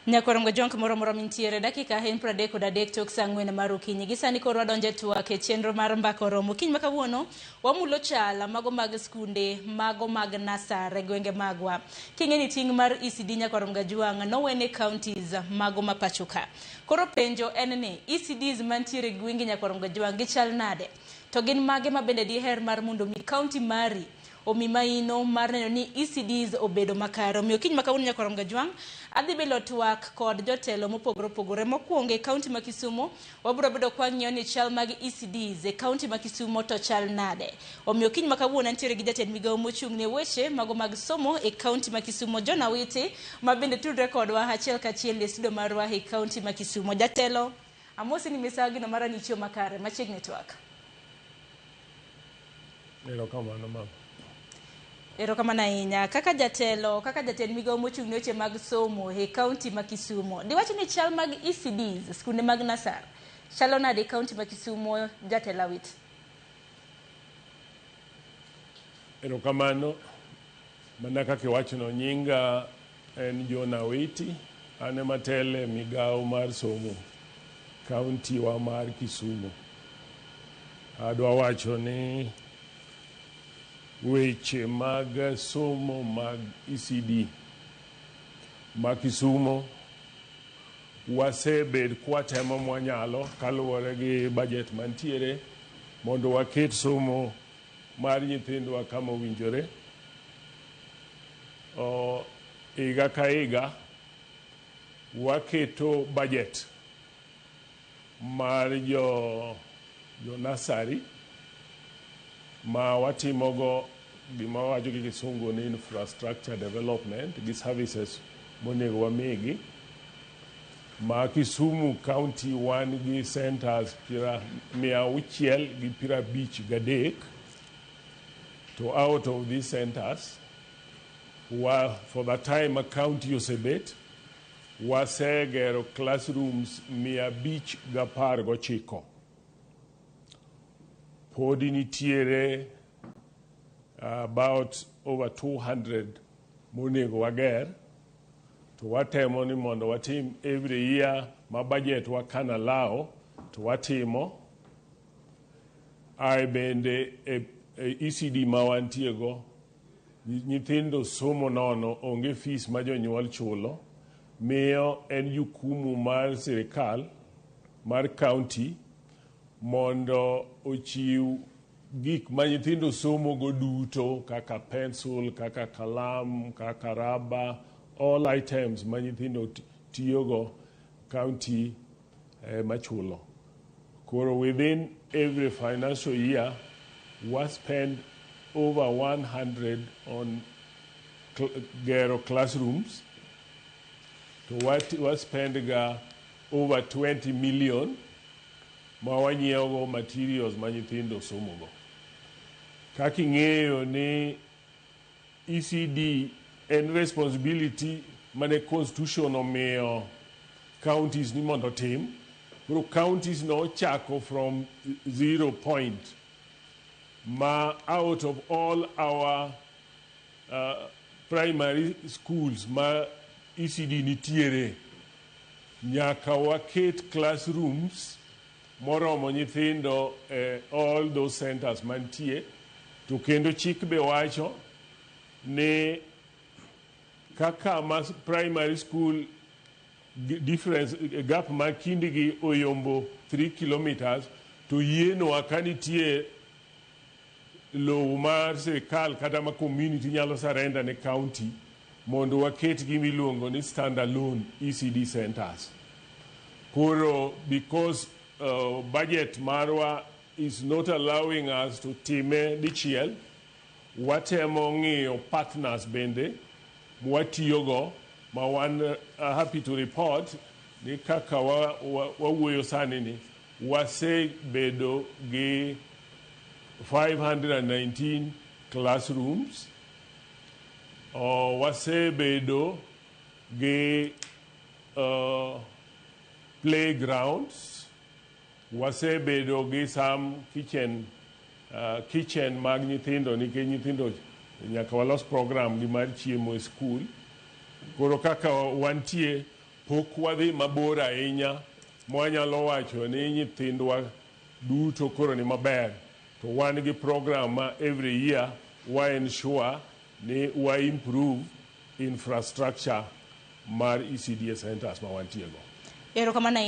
Nyakorongo jonk moro moro mintiere dakika en 33 tok saa 4 mar okinyi. Gi sani koro wadonjo e twak e chenro mar mbaka oromo. Okinyi ma kawuono wamulo chal mago mag skunde mago mag nasar e gwenge magwa. King'e ni ting' mar ECD Nyakorom Gajwang' nowene counties mago ma pacho ka. Koro penjo en ni ECDs mantiere e gwenge Nyakorom Gajwang' gichal nade? To gin mage ma bende diher mar mondo mi county mari omi maino mar neno ni ECDs obedo makare. Omiyo kiny ma kawuono Nyakorom Gajwang' adhi bilo twak kod jotelo mopogore opogore. Mokwongo e kaunti ma Kisumu, wabiro bedo kwang'iyo ni chal mag ECDs e kaunti ma Kisumu to chal nade. Omiyo kiny ma kawuono antiere gi jatend migawo mochung' ne weche mago mag somo e kaunti ma Kisumu, John Awiti, ma bende tudre kodwa achiel kachiel e studio marwa e kaunti ma Kisumu. Jatelo, amosi ni misawa gino mara nichio makare, machiegni twak. Erokamano mama. Erokamano ahinya. Kaka jatelo, kaka jatend migawo mochung' ne weche mag somo e kaunti ma Kisumu, diwach ni chal mag ECDs, skunde mag nasar, chalo nade e kaunti ma Kisumu, jatelo Awiti? Erokamano. Mana kaka iwachono, nyinga en John Awiti, an ema atelo e migawo mar somo kaunti wa mar Kisumu. Adwa wacho ni weche mag somo mag ECD ma Kisumo wasebet kwatemo mwanyalo kaluwore gi budget mantiere mondo waket somo mar nyithindwa kama owinjore. Higa ka higa waketo budget mar jo nursery ma watimogo gima wawacho gi kisungu ni infrastructure development gi services monego wamigi. Ma Kisumu County wan gi centers 653, to out of these centers wa, for the time ma county osebet, wasegero classrooms 519. Podi nitiere about over 200 monego wager, to watemo ni mondo watim every year ma budget wa can allow to watimo. Ae bende e ECD ma wantie go, nyithindo somo nono, onge fees ma jonyuol chulo, miyo en jukumu mar sirikal mar county mondo ochiw gik ma nyithindo somo go duto kaka pencil, kaka kalam, kaka raba, all items ma nyithindo tiyogo county machulo. Koro within every financial year wa spend over 100 on gero classrooms, to wa spend ga over 20 million ma wanyiewo materials ma nyithindo somogo. Kaka ing'eyo ni ECD en responsibility mane constitution omiyo counties ni mondo otim. Koro counties nochako from zero point ma out of all our primary schools ma ECD nitiere, nyaka waket classrooms moromo nyithindo e all those centers mantie. To kendo chik be wacho ni kaka ma primary school difference gap ma kindgi oyombo 3 kilometers, to yienwa ka nitie lowo mar sirikal kata ma community nyalo surrender ne county mondo waket gima iluongo ni standalone ECD centers. Koro because budget marwa is not allowing us to time dichiel, watemo ng'iyo partners bende mwatiyogo, ma wan happy to report ni kaka wawuoyo sani ni wasebedo gi 519 classrooms, wasebedo gi playgrounds, wasebedo gi some kitchen mag nyithindo, nikech nyithindo nyaka walos program gi mar chiemo e skul. Koro kaka wantie Pok wadhi mabor ahinya mwanyalo wacho ni nyithindwa duto koro ni maber. To wan gi program ma every year wa ensure ni wa improve infrastructure mar ECD centers ma wantie go. Erokamano ahinya.